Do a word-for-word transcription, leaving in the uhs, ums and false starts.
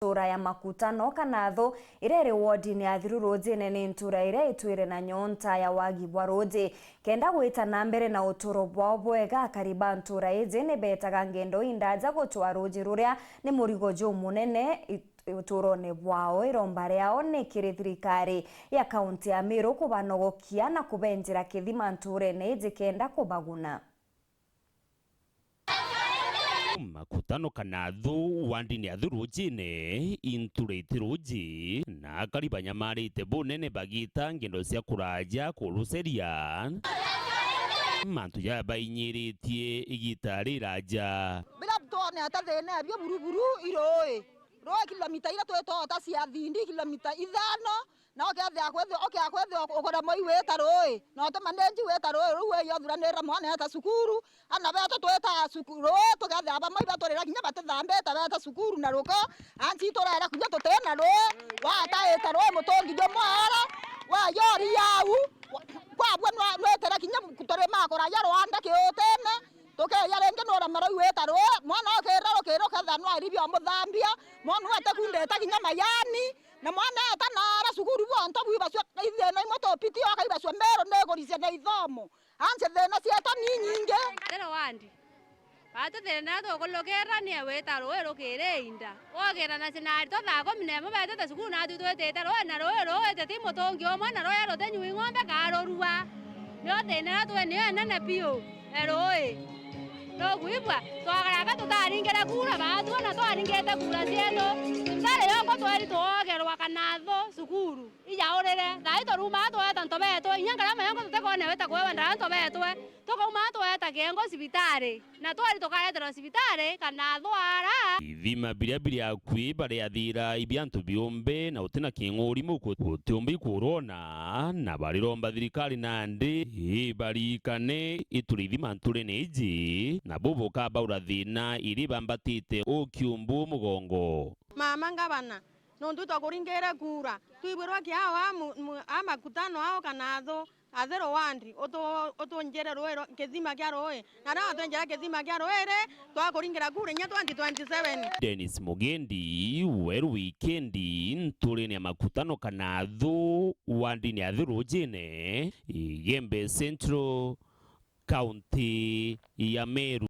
Ntura ya Makutano kana Athu, iria iri wodine ya Thiru Rujine, ni ntura iria itwire na nyonta ya wagi bwa ruji. Kenda gwita na mbere na uturo bwao bwega, akari ba ntura iji ni betaga ngendo indaja gutwaa ruji ruria ni murigo jumunene i-, uturone bwao. Iromba riao ni kiri thirikari ya kaunti ya Meru kubanogokia na kubenjera kithima nturene iji kenda kubaguna. Makutano kana Athu, wandini ya Athu Rujine, inturite ruji, na akari banyamarite bunene bagita ngendo cia kuraja kuruceria. Mantu jaya bainyiritie igita riraja. Bila twonete thina ebio buruburu i rui. Rui kilomita ira twitota cia thindi, kilomita ithano, na ukethia kwithia, ukea kwithia ukora moi wita rui, na utuma ni nji wita rui, ruu wei uthuranira mwana eta cukuru, ana betu twita cukuru, rui tukethia bamwe ibaturira kinya batithambite beta cukuru na ruko, anci turera kinya tutina rui, wataita rui mutungi jumwe ara, wayori yau, wa-, kwabua nwa-, nwitire kinya turi makura ja rwanda kiutine, tukeya ringi nura maroi wita rui, mwana ukira rukiri ukethia nwari bia muthambia, mwana utekundite kinya mayani, na mwana eta nara cukuru bwonto bwibacua ithina imwe tupitie, ukaibacua Meru ni iguricia na ithomo. Anci thina cietu ni nyingi. Tero wandi. Batu thina tukulukira ni wita rui rukiri inda. Ukira na cinari twa thaa kumi na imwe betite cukuru, natu twitite rui, na rui ruu witite i mutungi umwe, na rui rutinyui ng'ombe karurua. Nio thina iria twi nio inene biu, e rui. Nukwigua? Twakaraka tutaringire kura batu, na twaringite kura cietu. Thibitari yongo tweri twogerwa kana Athu cukuru ijaurire. Thaa ii turumaa tweta ntobeetwe, inya ngarama yongo tutikone weta kwewa ndara ntobeetwe. Tukauma tweta kiengo cibitari, na twari tukareterwa cibitari kana Athu ara. Ithima biria biri akui bari athira ibia antu biumbe, na utina king'uri muku utiumbi kurona, na bariromba thirikari nandi ibarikane iture ithima nturene iji, na bubu kabaura thina iri bambatite ukiumbu mugongo. Mama ngavana, nontu twakuringire kura, twibwirwa kiao a mu-, mu-, a Makutano ao kana Athu, Athiru wandi, utu-, utunjire rui ru-, kithima kia rui, na riria watwenjera kithima kia rui ri, twakuringira kura inya twenty twenty-seven. Dennis Mugendi, Weru Wikendi, nturene ya Makutano kana Athu, wandini ya Athiru Rujine, Igembe Central, kaunti ya Meru.